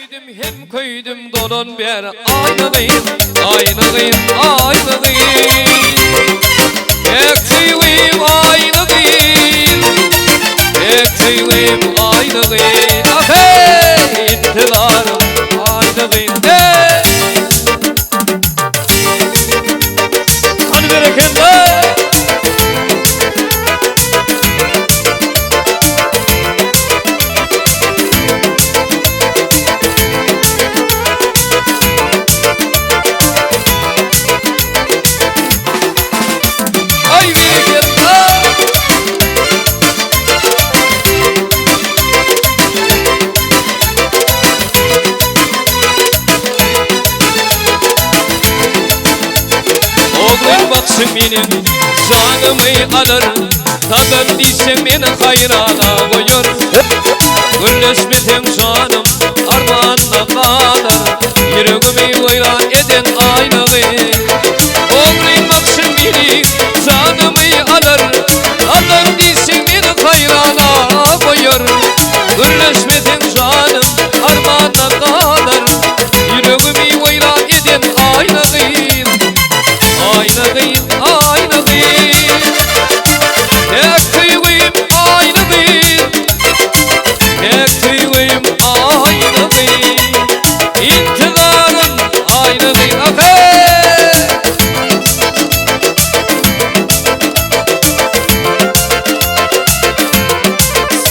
Söýdüm hem köýdüm dolan bäri Aýna gyz, aýna gyz, aýna gyz Päk söýgim aýna gyz Päk söýgim aýna gyz Aheý intizarym aýna gyz Eý! Hany berekella! Ay berekella! Oglan bakşy meniň janymy alar Tadam diýseň meni haýrana goýar Gürleşmeseň janym armanda galar Ýüregimi weýran eden aýnagy Oglan bakşy meniň janymy alar Tadam diýseň meni haýrana goýar Gürleşmeseň janym armanda galar Ýüregimi weýran eden aýna gyz Aýna gyz, aýna gyz Päk söýgim aýna gyz Päk söýgim aýna gyz Intizarym aýna gyz Aheý!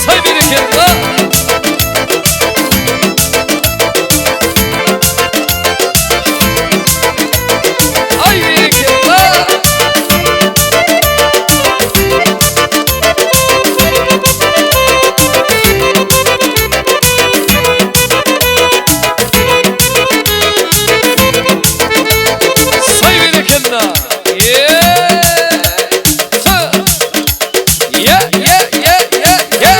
Saý berekella! Aý berekella! Saý berekella! Ýe! Tü! Ýe, ýe, ýe, ýe, ýe!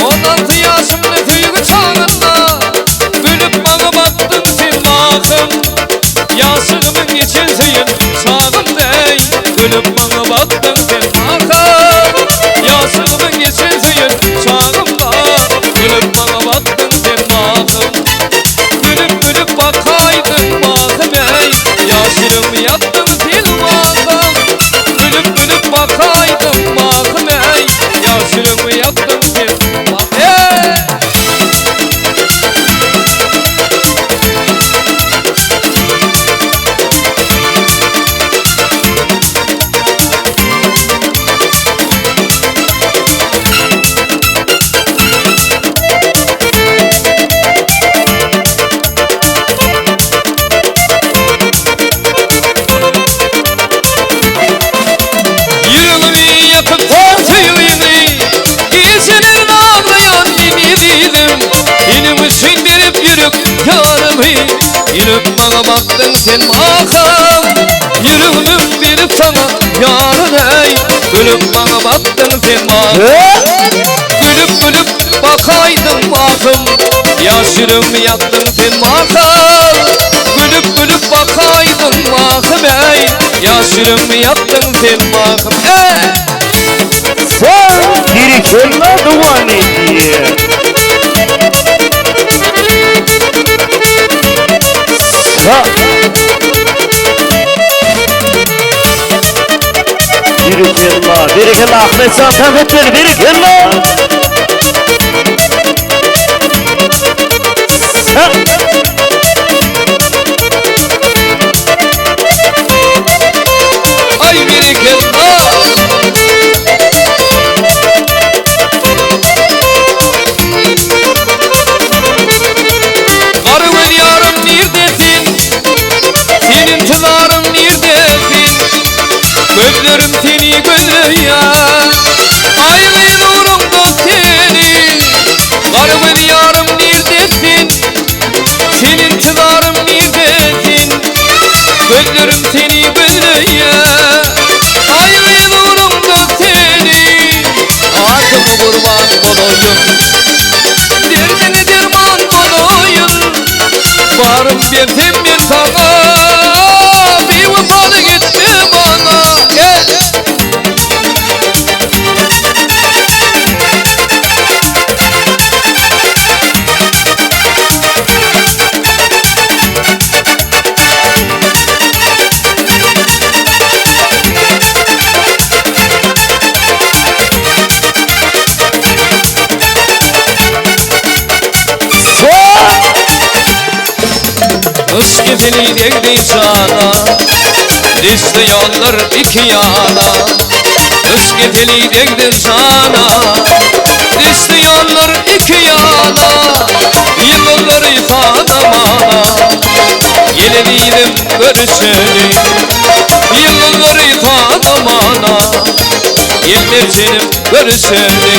On alty ýaşymda söýgi çagynda Gülüp maňa bakdyň sen mahym Ýaşlygymyň geçen söýen çagym deý Gülüp maňa bakdyň sen mahym Ýaşlygymyň geçen söýen çagymda Gülüp maňa bakdyň sen mahym Gülüp-gülüp bakaýdyň mahym eý Ýaş ýüregimi ýakdyň sen mahym Gülüp-gülüp bakaýdyň mahym eý Ýaş ýüregimi ýakdyň sen mahym eý. Ýüregimi ýakyp sen söýgiňi, Gijelerin aglaýan men ezizim. Seniň üçin berip ýürek ýarymy, Gülüp maňa bakdyň sen mahym. Ýüregimem berip saňa ýaryn eý, Gülüp maňa bakdyň sen mahym. Gülüp-gülüp bakaýdyň mahym, Ýaş ýüregmi ýakdyň sen mahal. Gülüp-gülüp bakaýdyň mahym eý, Ýaş ýüregmi ýakdyň sen mahym eý. Sen berekella dowam edýär. Sa. Berekella, berekella Ahmetjan konfetleri berekella. Sa. Aý berekella. Garagöz ýarym nirdesin? Sen intizarym nirdesin? Gözlerim seni gözleýär. Aý gyz ugrunda seni. Garagöz ýarym nirdesin? Sen intizarym nirdesin? Gözlerim seni gözleýär. Aý gyz ugrunda seni. Adyňa gurban bolaýyn. Derdiňe derman bolaýyn. Barym. Bersem men saňa, biwepalyk etme maňa. Gel! Yşk keseli degdi jana, Düşdi ýollar iki ýana. Yşk keseli degdi jana, Düşdi ýollar iki ýana. Ýyldyzlary sanamana, Gel ezizim görüşeli. Ýyldyzlary sanamana, Gel merjenim görüşeli.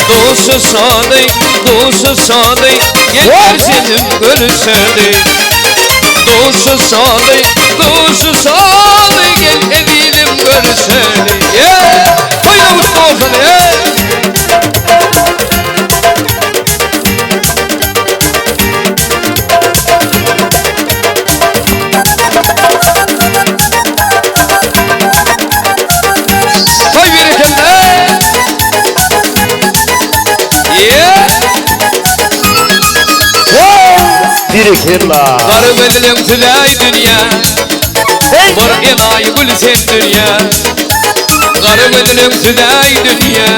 Duşuşaly, duşuşaly, Gel merjenim görüşeli. Duşuşaly, duşuşaly, Gel ezizim görüşeli. Yeah! Toýda gutly bolsun, yeah! Toý berekella! Yeah! Berekella. Gara gözleň tüläý dünýä, Hey! Bir enaýy gül sen dünýä. Gara gözleň tüläý dünýä,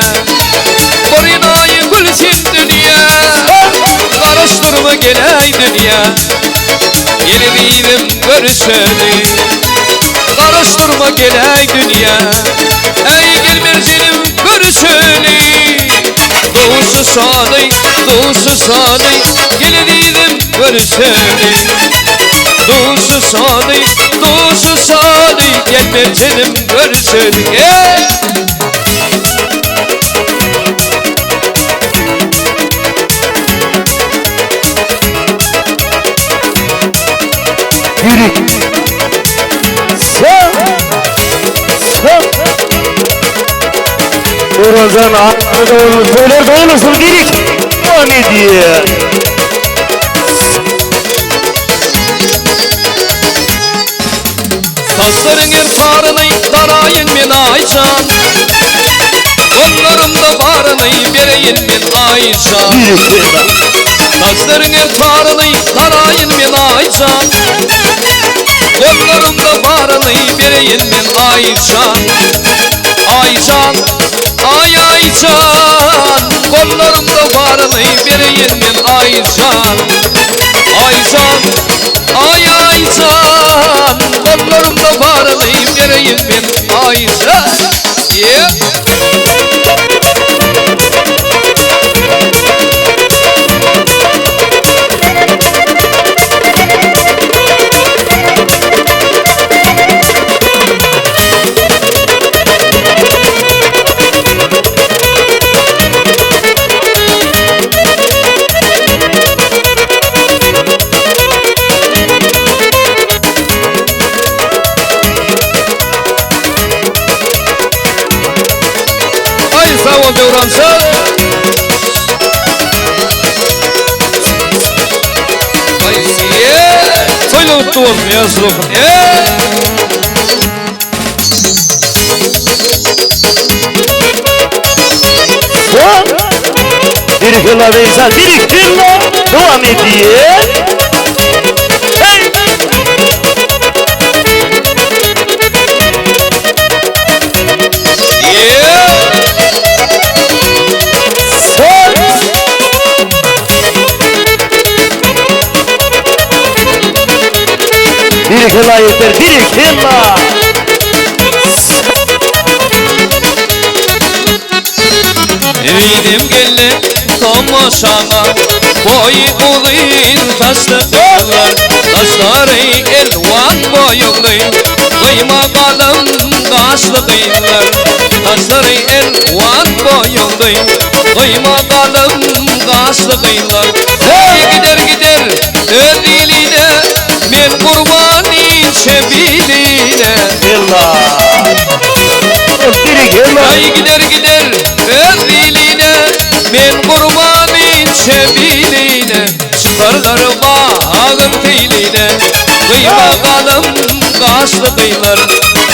Bir enaýy gül sen dünýä. Garaşdyrma geläý dünýä, Gel ezizim görüşeli. Garaşdyrma geläý dünýä, Äý gel merjenim görüşeli. Duşuşaly, duşuşaly, Gel ezizim görüşeli. Duşuşaly, duşuşaly, Gel merjenim görüşeli. Gel! Yürü. Sen. Sen. Ramazan arkada olsun, söyler de olsun, birik. O ne diye. Saçların er saryny daraýyn men Aýjan. Gollarymda baryny bereýin men Aýjan. Berekella. Saçların er saryny daraýyn men Aýjan. Gollarymda baryny bereýin men Aýjan. Aýjan, ay Aýjan. Gollarymda baryny bereýin men Aýjan. Aýjan, ay Aýjan. Gollarymda baryny bereýin men Aýjan. Yeah! Ay sag bol Döwran sag. Ay yeah! Toýla gutly bolsun ýaş olsun. Yeah! Sen. Berekella Veysel, berekella. Devam ediyor. Hey! Yeah! Sen. Berekella yeter, berekella. Ümidim geldi tomaşaňa Boýy uzyn saçly gyzlar Saçlary elwan boýugly Gyýma galam gaşly gyzlar Saçlary elwan boýugly Gyýma galam gaşly gyzlar Ey gider gider öz iline Men gurban inçe biline Berekella. Berekella. Ay gider gider öz iline Men gurban inçe biline Çıkarlar bağ Bagyň seýline Gyýma galam gaşly gyzlar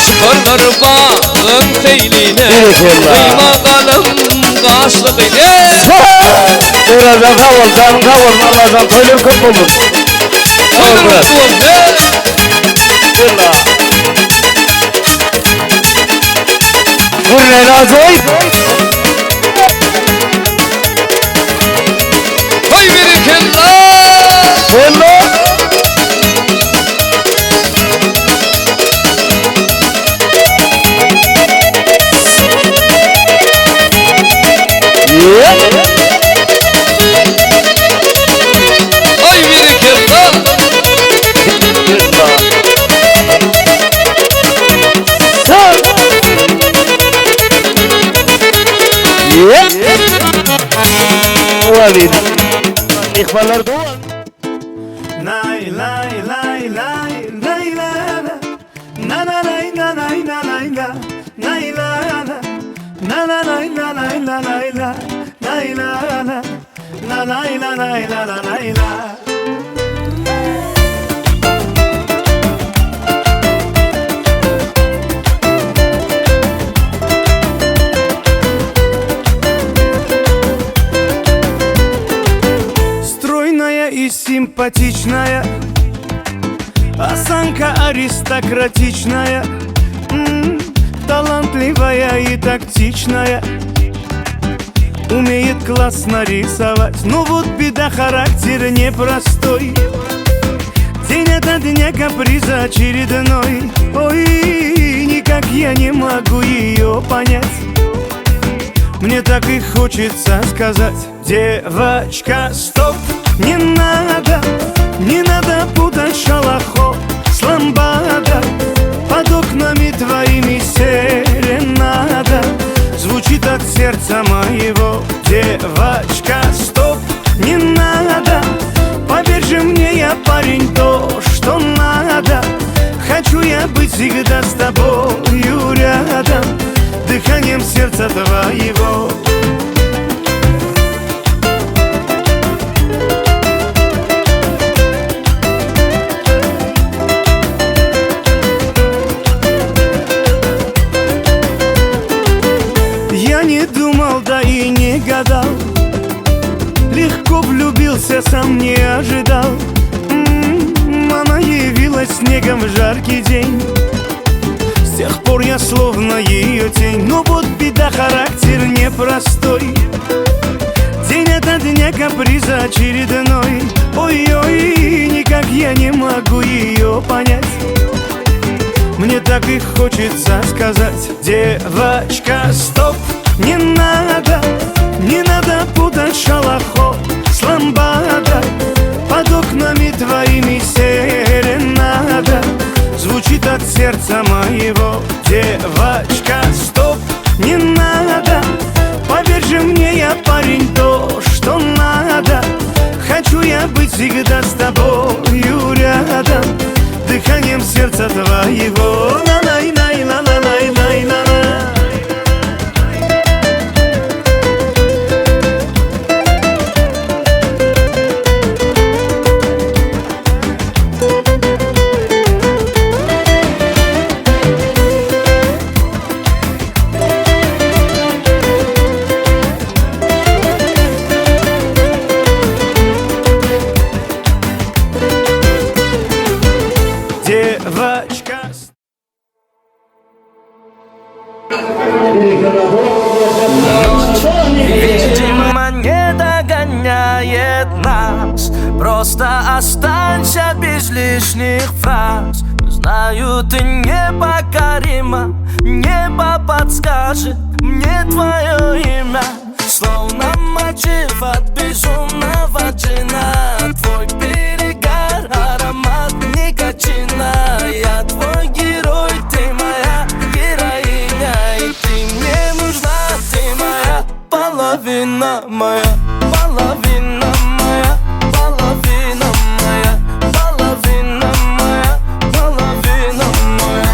Çykarlar bagyň seýline Gyýma galam gaşly gyzlar Döwranjan sag bol, janyň sag bolsun, Allajan toýlaryň köp bolsun. Toýlaryň gutly bolsun. Yalla. Gürleýin ajaýyp. Toý berekella! Hello. Yeah. Ay berekella! Myhmanlar dowam. Nay lay lay lay lay la la na na lay na lay na lay la nay la la na la lay la lay la lay la nay la la na lay la lay la la lay la. Стройная и симпатичная, осанка аристократичная, талантливая и тактичная, умеет классно рисовать. Но вот беда, характер непростой. День ото дня каприза очередной. Ой, никак я не могу ее понять. Мне так и хочется сказать: девочка, стоп, не надо, не надо путать шалахо с ламбада. Под окнами твоими серенада звучит от сердца моего. Девочка, стоп, не надо, поверь же мне, я парень то, что надо. Хочу я быть всегда с тобою рядом, дыханием сердца твоего. Я не думал, да и не гадал, легко влюбился, сам не ожидал. Она явилась снегом в жаркий день. С тех пор я словно ее тень. Но вот беда, характер непростой. День ото дня каприза очередной. Ой-ой, никак я не могу ее понять. Мне так и хочется сказать: девочка, стоп, не надо, не надо путать шалахо с ламбада. Под окнами твоими серенада звучит от сердца моего. Девочка, стоп, не надо, поверь же мне, я парень то, что надо. Хочу я быть всегда с тобою рядом, дыханием сердца твоего. На-най-най-на-на-най-най-на-на. Девочка. Видимо, не догоняет нас. Просто останься без лишних фраз. Знаю, ты непокорима. Небо подскажет мне твое имя. Словно мотив от безумного джина. Твой перегар, аромат никотина. Я твой герой, ты моя героиня. И ты мне нужна, ты моя половина моя. Половина моя, половина моя. Половина моя, половина моя.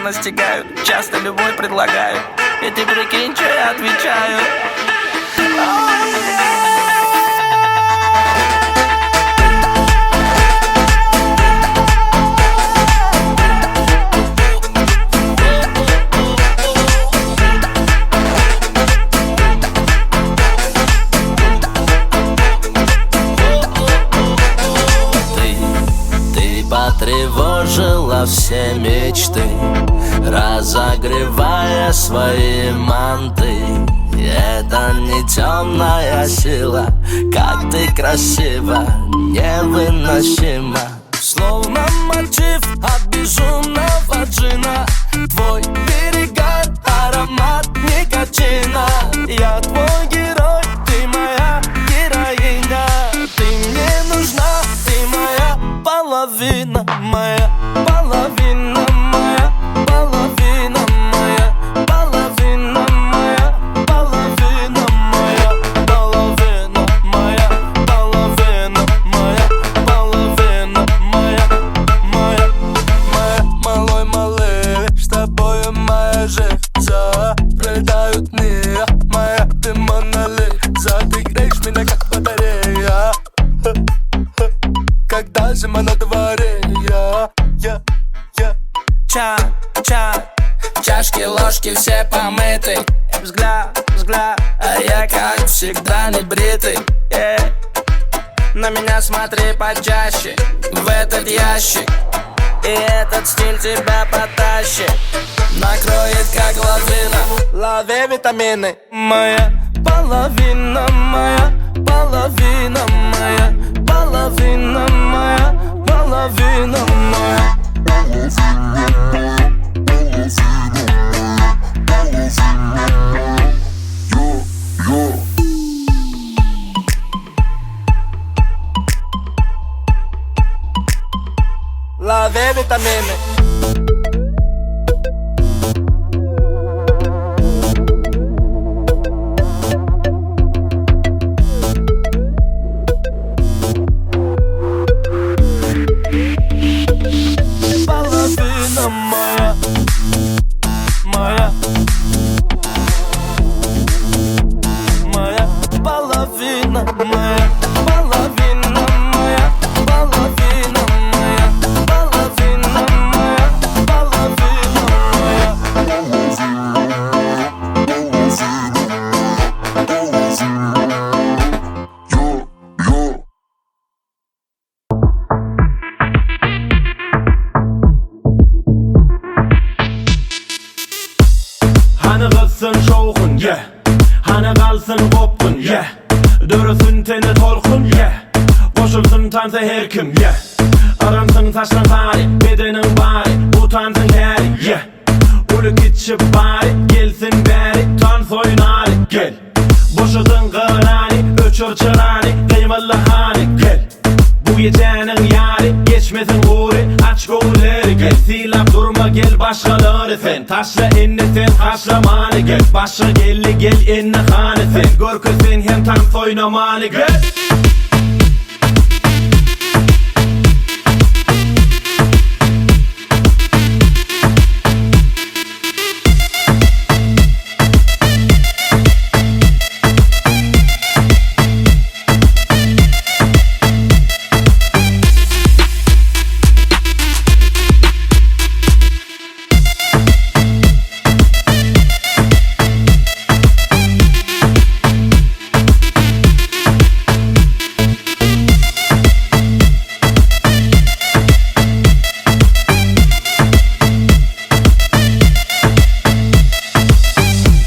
настигают Часто любовь предлагают И ты прикинь, что я отвечаю Oh, Ты, ты потревожила все мечты Разогревая свои манты Это не темная сила Как ты красива, невыносимо Словно мотив от безумного джина Твой перегар, аромат никотина Я твой герой, ты моя героиня Ты мне нужна, ты моя половина Моя половина, моя половина моя Половина моя, половина моя Половина моя, половина моя Половина моя, моя, моя Малой малый, с тобою моя жизнь Пролетают дни, моя ты Мона Лиза Ты греешь меня как батарея Когда зима на дворе, я, я, я Ча, ча, чашки, ложки все помыты Взгляд, взгляд, а я как всегда не бритый yeah. На меня смотри почаще, в этот ящик И этот стиль тебя потащит Накроет как лавина, лови витамины Моя половина, моя половина моя Половина моя, половина моя Лови витамины Половина моя, моя Моя половина моя Половина моя, половина моя Половина моя, половина моя Hany gyzsyn şowhun, yeah Hany galsyn gopgun, yeah Döresin tende tolkun, yeah Goşulsyn tansa her kim, yeah Yransyn saçlaň sary, bedeniň bary Bu tansyň täri, yeah Uly kiçi bary, gelsin bäri Tans oýnaly, gel Boşadyň gyrany, öçür çyrany Gymylda hany, gel Bu gijäniň ýary, geçmesin gury Aç göwünleri gel, sylap durma gel başgalary sen Taşla indi sen haşlamany gel Başga geldi gel indi hany sen Görkez sen hem tans oýnamany gel.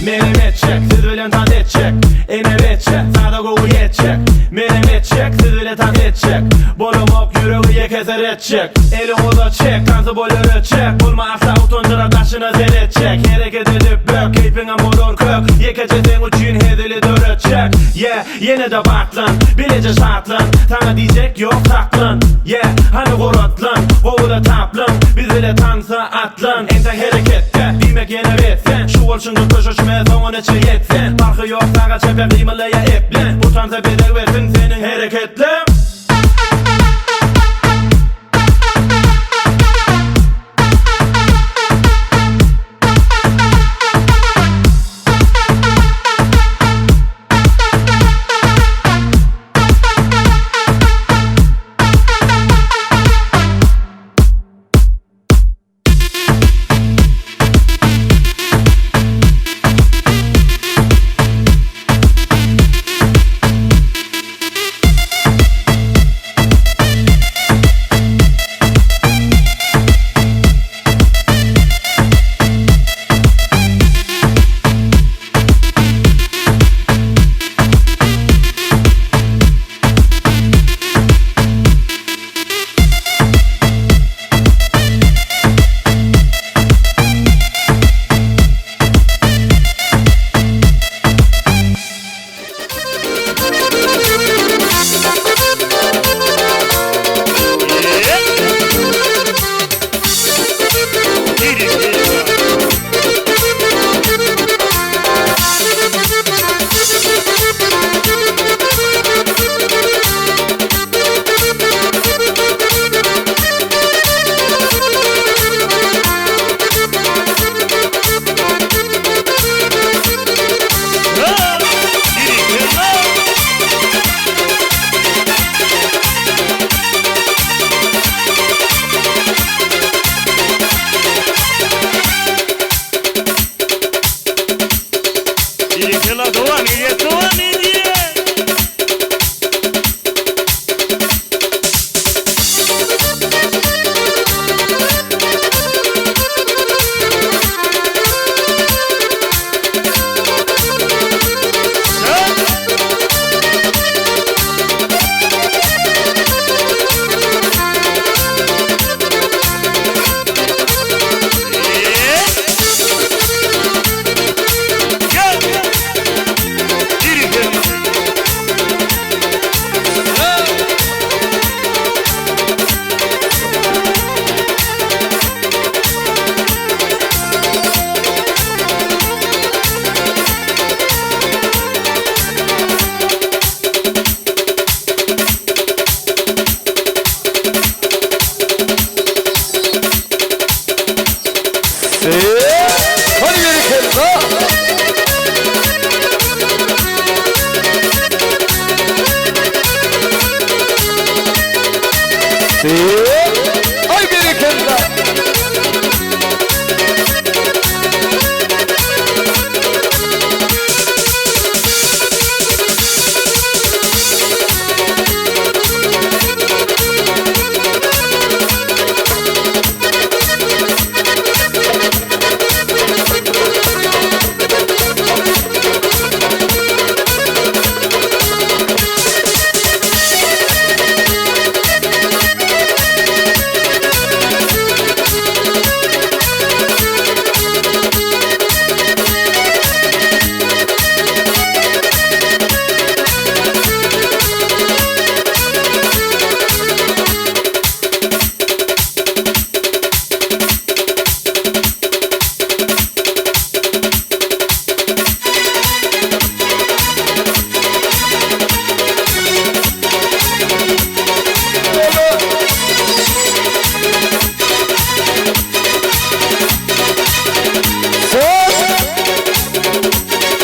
Menem etjek, siz bilen tans etjek Ene betjek, sada gowy ýetjek Menem etjek, siz bile tans etjek Bolamok ýüregi ýeke seretjek Eliň uzat çek, tansy bol öwretjek Bolma asla utanjyrap daşyna seretjek Hereket edip bök, keýpiňem bolar kök Ýekeje seň üçin hezili döretjek Yeah, ýene-de batlan, bileje şatlan Saňa diýjek ýok saklan, yeah Hany guratlan, gowula taplan Biz bile tansa atlan Entek hereketde, diýmek ýene bet sen Şu bolşuňda köşeşme, soňa neçe ýetsen Parhy ýok saga çepe gymyla ýa eplen Bu tansa bezeg bersin seniň hereketleň. Berekella dowam edýär, dowam edýär. Hany berekella! Ay berekella!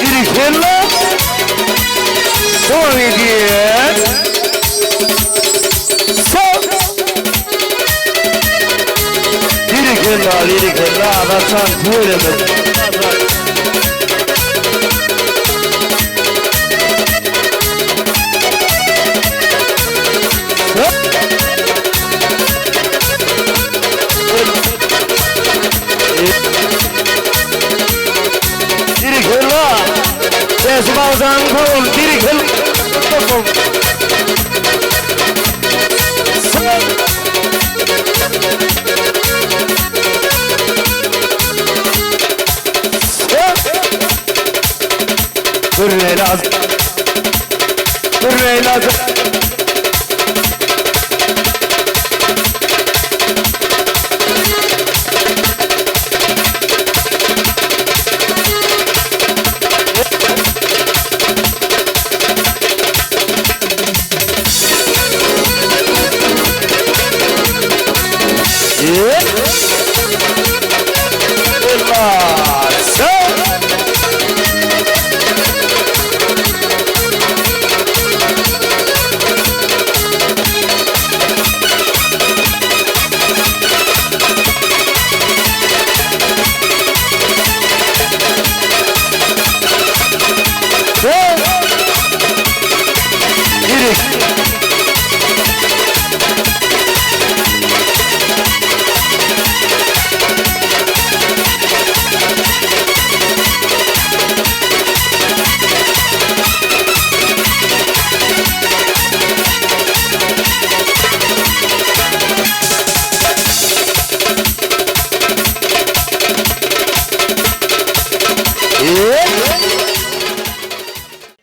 Berekella! Dowam edýär. Sol! Berekella, berekella, Azatjan tüweleme. Berekella! Täşim agzanyň sag bol, berekella!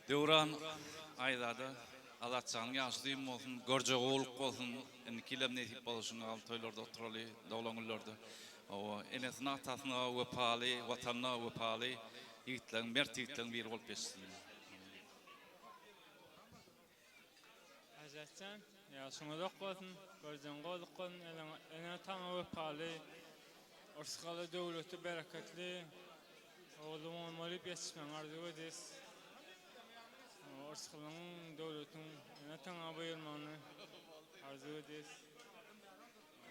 Döwran Aýzada Azatjanyň ýaşy uzyn bolsun, görjegi gowulyk bolsun. Indiki ýylam nesip bolsa şuň ýaly toýlarda oturaly, doglan günlerde. Hawa, enesine, atasyna wepaly, Watanyna wepaly ýigitleriň, mert ýigitleriň biri bolup ýetişsin. Azatjan, ýaşyň uzak bolsun, görjegiň gowulyk bolsun, ene-ataňa wepaly, yrsgaly, döwleti bereketli Ogluň bolmaly ýetişmegiňi arzuw edýäs. Yrsgalyň, döwletiň ene-ataňa buýurmagyny arzuw edýäs.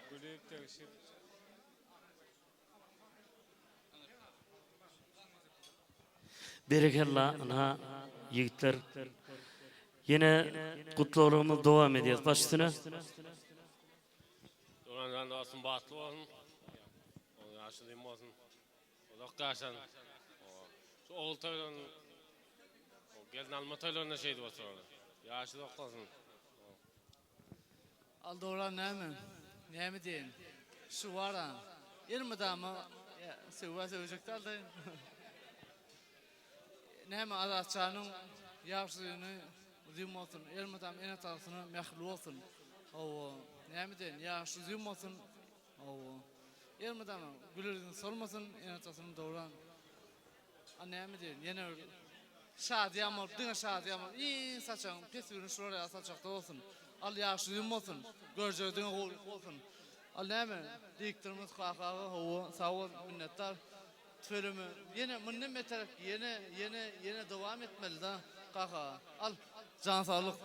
Gülüp, degşip. Berekella ynha ýigitler. Ýene gutlaglarymyzy dowam edýäs. Baş üstüne. Döwran dostum bagtly bolsun. Oň ýaşy uzyn bolsun. Uzak ýaşan. Şu ogul toýlaryny gelin alma toýlarynda şeýdip oturarlar. Ýaşy uzak bolsun. Al Döwran näme? Näme diýeýin? Şu bar-a. Elmydama söwä söwjek däldi. Näme Azatjanyň ýagşylygyny uzyn bolsun, elmydam ene-atasyna mähirli bolsun. Hawa, näme diýeýin, ýagşy uzyn bolsun. Hawa. Elmydama güler ýüzüni solmasyn ene-atasynyň Döwran. A näme diýeýin, ýene bir şadyýan bolup, diňe şadyýan bolup, iň saçagyň pes birini şular ýaly saçakda bolsun. Al ýagşy uzyn bolsun, görjegi diňe gowulyk bolsun. Al näme, diktorymyz Kaka aga, hawa, sag bol, minnetdar. Tüweleme ýene mundan beter ýene ýene ýene dowam etmeli da kaka al jan saglyk.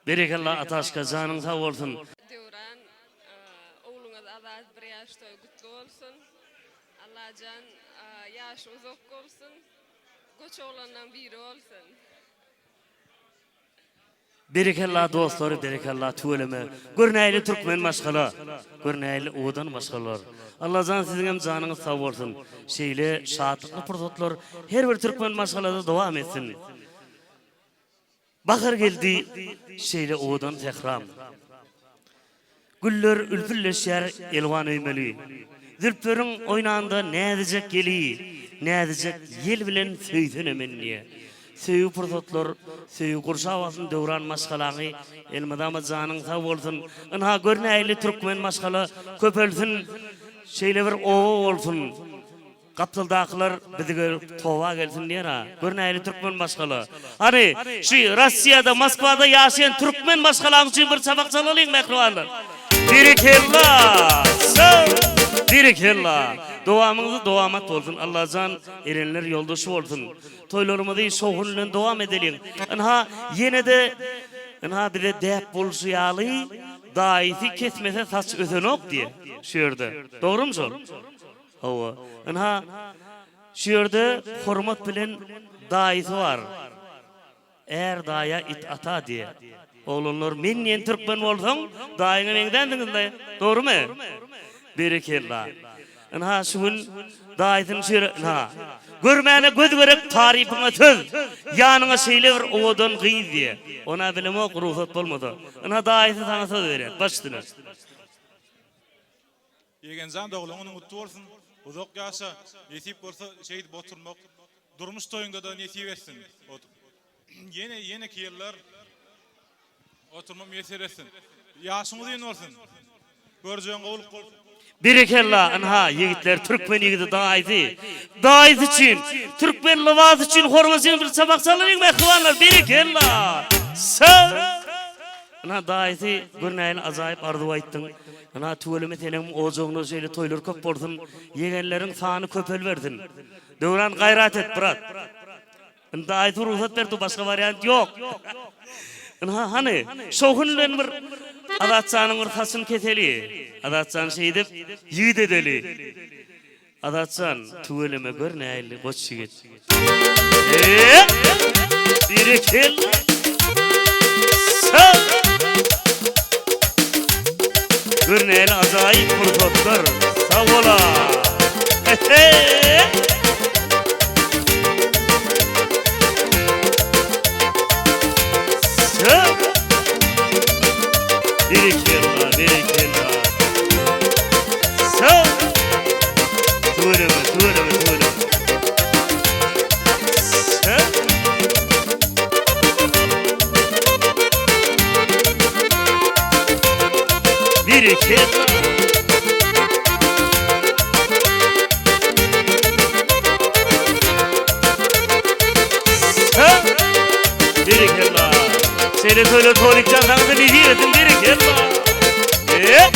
Berekella Ataşka janyň sag bolsun. Döwran ogluňyz Azat bir ýaş toýy gutly bolsun Allajan ýaşy uzak bolsun goç oglanlaň biri bolsun. Berekella dostlar berekella tüweleme gör nähili türkmen maşgala gör nähili owadan maşgalalar Allajan siziňem janyňyz sag bolsun şeýle şatlykly pursatlar her bir türkmen maşgalada dowam etsin Bahar geldi şeýle owadan sähram. Güller ülpülleşýär elwan öýmeli. Zülpleriň oýnanda näzijek ýeli, Näzijek ýel bilen söýsene meni diýe. Söýgi pursatlar, söýgi gurşap alsyn döwran maşgalaňy, Elmydama janyň sag bolsun. Ynha gör nähili türkmen maşgala köpelsin, şeýle bir oba bolsun. Gapdaldakylar bizi görüp toba gelsin diýer ha. Gör nähili türkmen maşgala. Hany şu Rossiýada Moskwada ýaşaýan türkmen maşgalaň üçin bir çapak çalalyň mähribanlar. Berekella! Sag! Berekella! Dowamyňyzy dowamat bolsun Allajan erenler ýoldaşy bolsun. Toýlarymyzy şowhun bilen dowam edeliň. Ynha ýene-de ynha bize däp bolşy ýaly daýysy kesmese saç ösenok diýe şu ýerde. Dogrymy şol? Hawa. Ynha, şu ýerde hormat bilen daýysy bar. Är daýa, it ata diýe. Oglanlar, men diýen türkmen bolsaň, daýyňa meňzänsiňiz-le. Dogrumy? Berekella. Ynha, şu gün daýysyny şu ýere, ynha. Görmäne göz gerek, tarypyňa söz. Ýanyňa şeýle bir owadan gyz diýe. Ony-a bilemok, rugsat bolmasa. Ynha, daýysy saňa söz berýär. Baş üstüne. Ýegenjan doglan günüň gutly bolsun uzak ýaşa nesip bolsa şeýdip oturmak durmuş toýuňdada nesip etsin ýene ýeneki ýyllar oturmak miýesser etsin ýaşyň uzyn bolsun görjegiň gowluk bolsun. Berekella ynha ýigitler türkmen ýigidi daýysy daýysy üçin türkmen lybasy üçin hormat üçin bir çapak çalalyň mähribanlar berekella sag ynha daýysy gör nähili ajaýyp arzuw aýtdyň Ynha tüweleme seneň ojagyňda şeýle toýlar köp bolsun, ýegenleriň sany köpelibersin. Döwran gaýrat et brat. Indi Aýsu rugsat berdi başga wariant ýok. Ynha hany şowhun bilen bir Azatjanyň bir saçyny keseli. Azatjan şeýdip ýigit edeli. Azatjan tüweleme gör nähili goç ýigit. Eee! Berekella! Sag! Gör nähili ajaýyp pursatlar. Sag bola! Hehe! Sag! Berekella, berekella. Sag! Tüweleme, tüweleme, tüweleme. Sag! Berekella. Sag! Berekella. Şeýle toýlar Tolikjan saňa-da nesip etsin, berekella. Eee!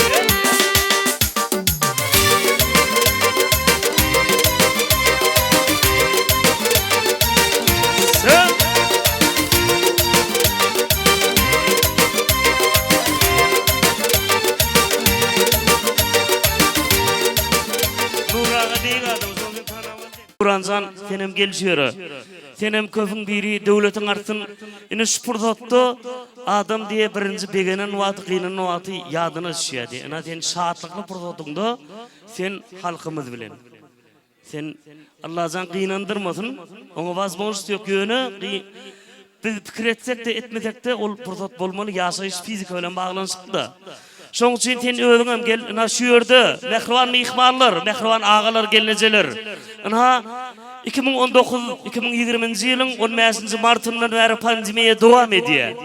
Döwranjan, senem gel şu ýere. Senem köpüň biri, döwletiň artsyn. Ine şu pursatda adam diýe birinji begenen wagty, gynanan wagty ýadyna düşýär diýe. Ynha sen şatlykly pursatyňda sen halkymyz bilen. Sen Allajan gynandyrmasyn, oňa wazmožnost ýok ýöne biz pikir etsekde etmesekde ol pursat bolmaly ýaşaýyş fizika bilen baglanyşyklyda. Şoň üçin sen özüňem gel ynha şu ýerde mähriban myhmanlar, mähriban agalar gelnejeler. Ynha 2019 2020-nji ýylyň 15-nji martyndan bäri pandemiýa dowam edýär.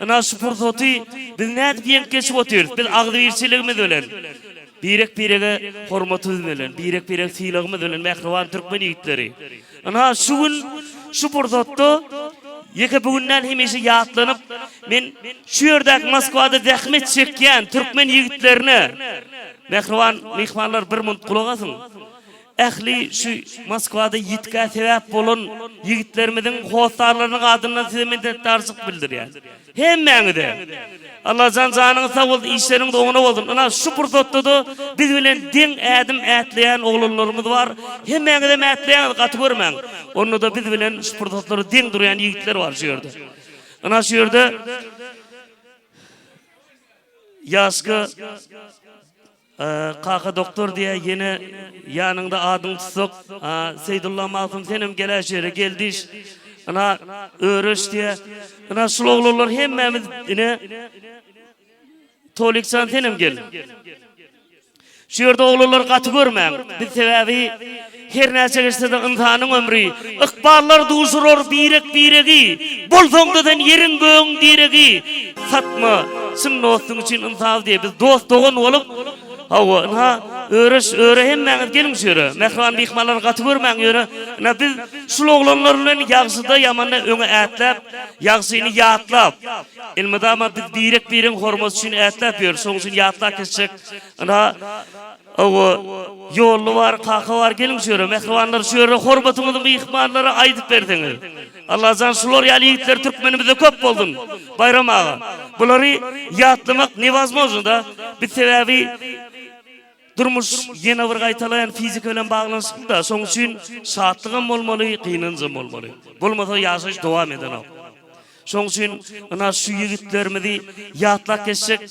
Ynha şu pursaty biz nädip ýeňip geçip otyrys? Biz agzybirçiligimiz bilen. Birek-birege hormatymyz bilen, birek-birege sylagymyz bilen mähriban türkmen ýigitleri. Ynha şu gün, şu pursatda ýeke bu gün däl hemişe ýatlanyp, men şu ýerdäki Moskwada zähmet çekýän türkmen ýigitlerine, mähriban myhmanlar bir munt gulak asyň. Ähli şu Moskwada ýitgä sebäp bolan ýigitlerimiziň hossarlarynyň adyndan size minnetdarçylyk bildirýän. Hemmäňize! Allajan janyňyz sag bolsun, işleriňiz oňuna bolsun. Ynha şu pursatda-da biz bilen deň ädim ätleýän oglanlarymyz bar. Hemmäňizem ätleýäňiz, gaty görmäň. Onda-da biz bilen şu pursatlarda deň durýan ýigitler bar şu ýerde. Ynha şu ýerde Ýaşka Kaka doktor diýä ýene ýanyňda adyň tutsak Seýdulla Magtym senem geläý şu ýere geldiş ynha Öreş diýä ynha şul oglanlar hemmämiz ine Tolikjan senem gel. Şu ýerde oglanlar gaty görmäň biz sebäbi her näçe geçsede ynsanyň ömri ykballar duşurar birek biregi bolsaňda sen ýeriň gögüň diregi Satma, çyn dostuň üçin ynsaby diýe, biz dost-dogan bolup, hawa, ynha, Öreş, Öre hemmäňiz geliň şu ýere. Mähriban myhmanlary gaty görmäň ýöne, ynha, biz şul oglanlar bilen ýagşyda, ýamanda öňe ätläp, ýagşyny ýatlap, elmydama biz birek-biregiň hormaty üçin ätläp ýörüs, şonuň üçin ýatlap geçjek, ynha, Hawa, Ýolly bar, Kaka bar, geliň şu ýere, mähribanlar, şu ýere hormatyňyzy myhmanlara aýdyp berseňiz. Allajan şular ýaly ýigitler türkmenimizde köp bolsun. Baýram aga, bulary ýatlamak newazmojno da, biz sebäbi durmuş ýene bir gaýtalaýan fizika bilen baglanyşykly da, şoň üçin şatlygam bolmaly, gynanjam bolmaly. Bolmasa ýaşaýyş dowam edenok. Şoň üçin ynha şu ýigitlerimizi ýatlap geçjek,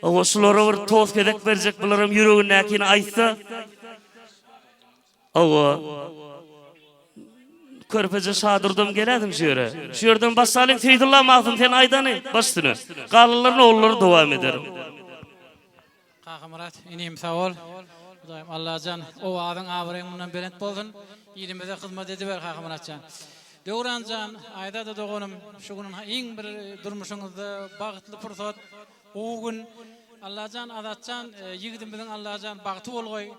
hawa şulara bir tost gezek berjek, bularam ýüregindäkini aýtsa, hawa, körpeje Şadurdam geläýsin şu ýere. Şu ýerden başlalyň, Seýdulla Magtym sen aýdany baş üstüne. Galanlaryny ogullary dowam eder. Kakamyrat inim sag bol. Hudaýym Allajan owazyň abraýyň mundan belent bolsun. Ilimize hyzmat ediber Kakamyratjan. Döwranjan Aýzada doganym şu gün iň bir durmuşyňyzda bagtly pursat gowy gün. Allajan Azatjan ýigidimiziň Allajan bagty bolgaý.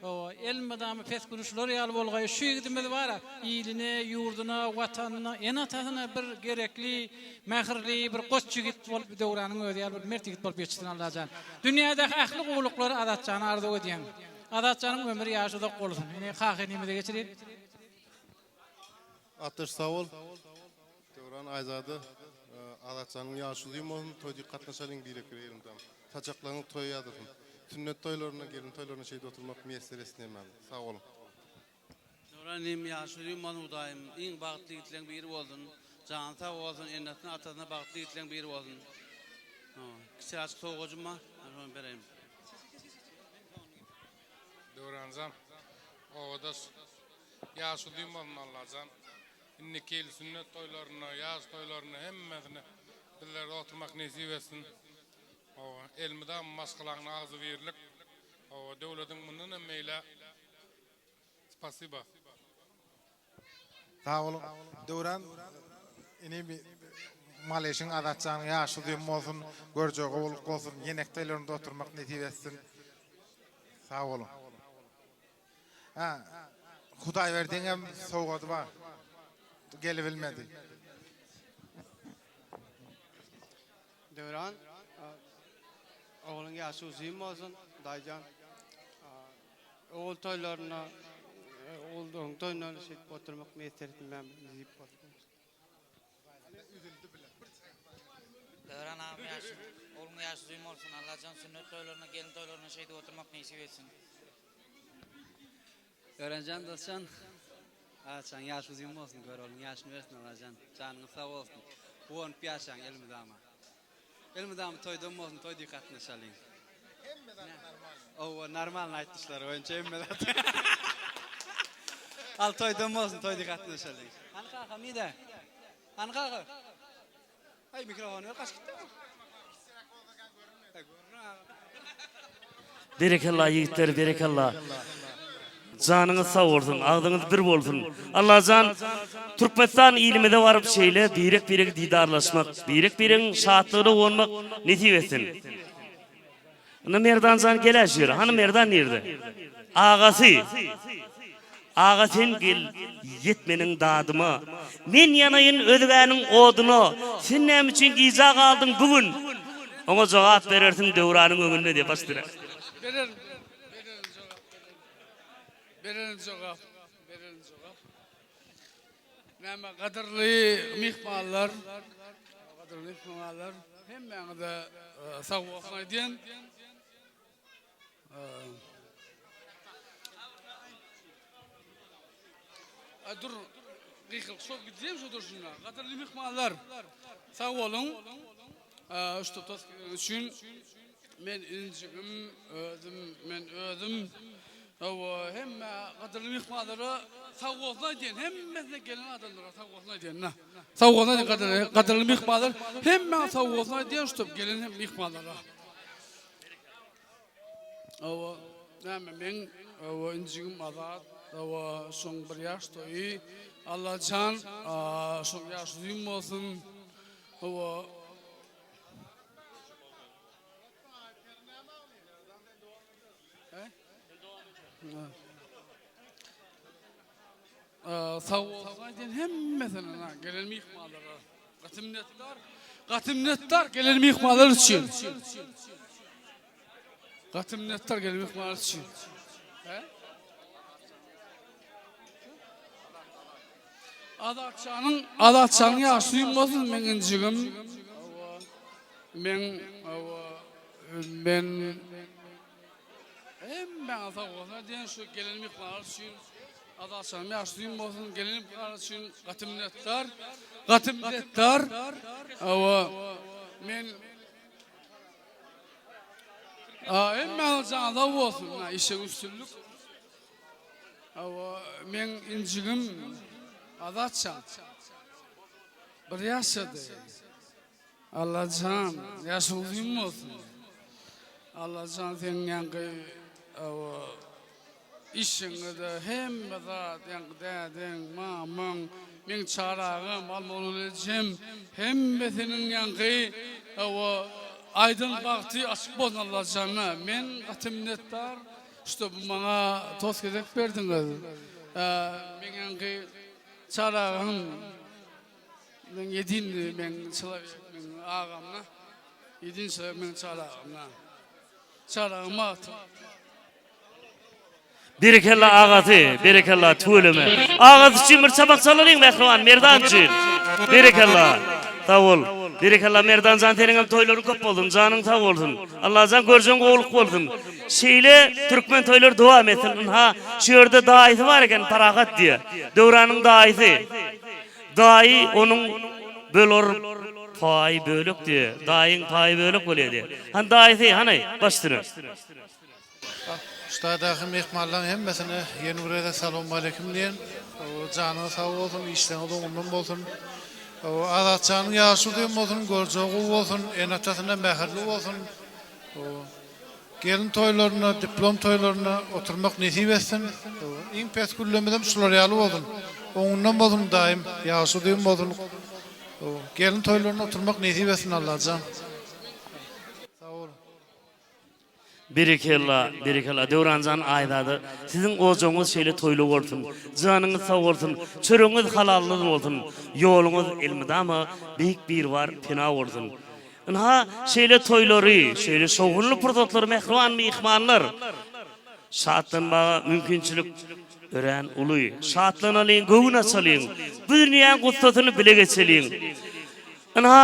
Hawa, elmydama pes güni şular ýaly bolgaý. Şu ýigidimiz bar-a, iline, ýurduna, Watanyna, ene-atasyna bir gerekli, mähirli bir goç ýigit bolup, Döwranyň özi ýaly bir mert ýigit bolup ýetişsin Allajan. Dünýädäki ähli gowulyklary Azatjana arzuw edýän. Azatjanyň ömri, ýaşy uzak bolsun. Ine, kaka inimize geçirýin. Atdaş sag bol. Döwran Aýzada Azatjanyň ýaşy uzyn bolsun toý diýip gatnaşalyň birek-birek elmydam. Saçaklaryňyz toýa ýazyrsyn. Sünnet toýlarynda gelin toýlarynda şeýdip oturmak miýesser etsin hemmämize. Sag boluň. Döwran inim ýaşy uzyn bolsun Hudaýym iň bagtly ýigitleň biri bolsun jany sag bolsun enesine atasyna bagtly ýigitleň biri bolsun kiçiräjik sowgajym bar şony bereýin. Döwranjan obadaş Ýaş uzyn bolsun Allajan. Indiki ýyl sünnet toýlarynda, ýaş toýlarynda hemmesine bizlerde oturmak nesip etsin. Hawa, elmydama maşgalaňda agzybirlik. Hawa, döwletiň mundan hem beýläk. Spasiba. Sag boluň. Döwran inim Maleşiň Azatjanyň ýaşy uzyn bolsun, görjegi gowulyk bolsun, ýenek toýlarynda oturmak nesip etsin. Sag boluň. Hä, Hudaýberdiňem sowgady bar. Gelibilmedi. Döwran, ogluň ýaşy uzyn bolsun, Hudaýjan. Ogul toýlarynda, oguldygyň toýunda şeýdip oturmak miýesser etsin, diýip bolsun. Döwran agam ýaşy ogluň ýaşy uzyn bolsun Allajan sünnet toýlaryna gelin toýlaryna şeýdip oturmak nesip etsin. Döwranjan dostjan. Azatjan ýaşy uzyn bolsun Göroglyň ýaşyny bersin Allajan janyňyz sag bolsun guwanyp ýaşaň elmydama elmydama toýdan bolsun toý diý gatnaşalyň. Hemme zat normalny. Owa normalny aýtdyşlary boýunça hemme zat. Al toýdan bolsun toý diý gatnaşalyň. Hany kakam nide? Hany kaka? Aý mikrofony ber gaçyp gitdi. Berekella ýigitler berekella. Janyňyz sag bolsun, agzyňyz bir bolsun. Allajan Türkmenistan ilimize baryp şeýle birek-biregi didarlaşmak, birek-biregiň şatlygyna guwanmak nesip etsin. Ynha Merdanjan gelä şu ýere. Hany Merdan nirde? Agasy. Aga sen gel ýet meniň dadyma. Men ýanaýyn özgäniň oduna. Sen näme üçin gijä galdyň bu gün? Oňa jogap berersiň Döwranyň öňünde diýip baş dire. Bererin, bererin jogap. Bererin jogap, bererin jogap. Näme gadyrly myhmanlar, gadyrly myhmanlar, hemmäňize sag bolsun aýdýan. A dur, gykylyk şo gidýän şo durşuna. Gadyrly myhmanlar, sag boluň. Şu tost üçin men injigim, özüm, men özüm. Hawa, hemme gadyrly myhmanlara sag bolsun aýdýan, hemmesine gelen adamlara sag bolsun aýdýan. Sag bolsun aýdýan gadyrly, gadyrly myhmanlar, hemmäňe sag bolsun aýdýan şu gelen hem myhmanlara. Hawa, näme meň, hawa, injigim Azat, hawa, şoň bir ýaş toýy. Allajan, şoň ýaşy uzyn bolsun. Hawa. Sag bolsun aýdýan hemmesine gelen myhmanlara. Gaty minnetdar. Gaty minnetdar gelen myhmanlar üçin. Gaty minnetdar gelen myhmanlar üçin. He? Azatjanyň Azatjanyň ýaşy uzyn bolsun meň injigim. Meň men hemmäňe sag bolsun diýen şu gelen myhmanlar üçin Azatjanyň ýaşy uzyn bolsun gelen myhmanlar üçin gaty minnetdar. Gaty minnetdar. Hawa men hemmäňiz jany sag bolsun. Işe üstünlik. Hawa, meň injigim Azatjan bir ýaşady. Allajan, ýaşy uzyn bolsun. Allajan seň ýaňky hawa işiňde hemme zat ýaňky dädeň, mamaň, meň çaragym, Almagül ejem hemmesiniň ýaňky hawa aýdan bagty açyk bolsun Allajana. Men gaty minnetdar. Ştob maňa tos gezek berdiňiz. Meň ýaňky çaragym meň ýedinli meň çylawyk meň agamna. Ýedin çylawyk meň çaragymna. Çaragym agtyk. Berekella agasy, berekella tüweleme. Agasy üçin bir çapak çalalyň mähriban Merdan üçin. Berekella. Sag bol. Berekella Merdanjan seniňem toýlaryň köp bolsun, janyň sag bolsun. Allajan görjeň gowulyk bolsun. Şeýle türkmen toýlary dowam etsin. Ynha, şu ýerde daýysy bar eken Parahat diýe. Döwranyň daýysy. Daýy onuň böler paýy bölek diýe. Daýyň paýy bölek bolýa diýe. Hany daýysy, hany, baş üstüne. Ştaýdaky myhmanlaryň hemmesine ýene bir gezek salowmaleýkim diýen. Janyňyz sag bolsun, işleriňiz oňundan bolsun. Azatjanyň ýaşy uzyn bolsun, görjegi gowy bolsun, ene-atasyna mähirli bolsun. Gelin toýlarynda, diplom toýlarynda oturmak nesip etsin. Iň pes güllemizem şular ýaly bolsun. Oňundan bolsun daýym, ýagşy uzyn bolsun. Gelin toýlarynda oturmak nesip etsin Allajan. Sag boluň. Berekella, berekella Döwranjan Aýzada siziň ojagyňyz şeýle toýly bolsun, janyňyz sag bolsun, çöregiňiz halaldan bolsun, ýoluňyz elmydama Beýik Biribar pena bolsun. Ynha, şeýle toýlary, şeýle şowhunly pursatlary mähriban myhmanlar şatlanmaga mümkinçilik örän uly. Şatlanalyň, göwün açalyň, bu dünýäň gussasyny bile geçeliň. Ynha,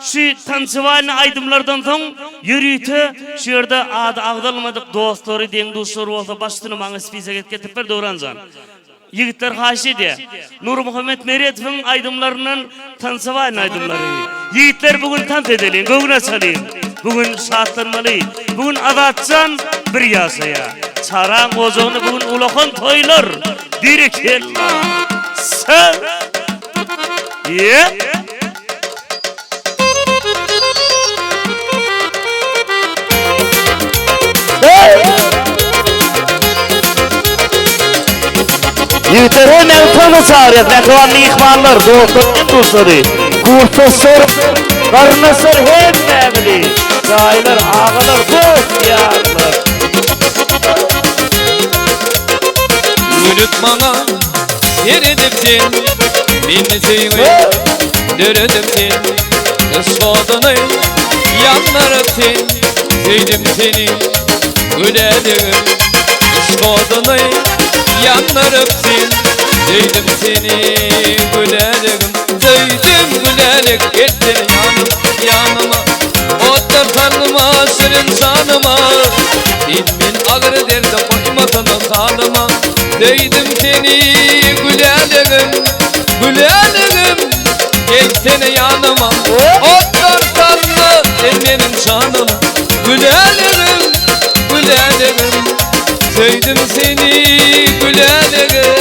şu tançewalny aýdymlardan soň ýörite şu ýerde ady agzalmadyk dostlary, deň-duşlary bolsa baş üstüne maňa spisek et getirip ber Döwran jan. Ýigitler haýyş edýär. Nurmuhammet Meredowyň aýdymlaryndan tansawaýyn aýdymlary. Ýigitler bu gün tans edeliň, göwün açalyň. Bu gün şatlanmaly. Bu gün Azatjan bir ýaşaýar. Çaraň ojagynda bu gün ulakan toýlar. Berekella. Sag. Ýe. Ýigitler hemmäňizi toýa çagyrýas, mähriban myhmanlar, dostlar hem duşlary, kursdaşlar, garyndaşlar hemmäňizi, daýylar, agalar, dost ýarlar. Gülüp maňa seredip sen Meni söýgi döredip sen Yşk oduny ýandyryp sen Söýdüm seni güläligim Yşk oduny ýandyryp sen Söýdüm seni güläligim Söýdüm gülälik gelsene ýanym ýanyma Otlar salma şirin janyma Sen men agyr derde goýmasana halyma Söýdüm seni güläligim Güläligim gelsene ýanyma Otlar salma sen meniň janyma Güläligim güläligim Söýdüm seni güläligim.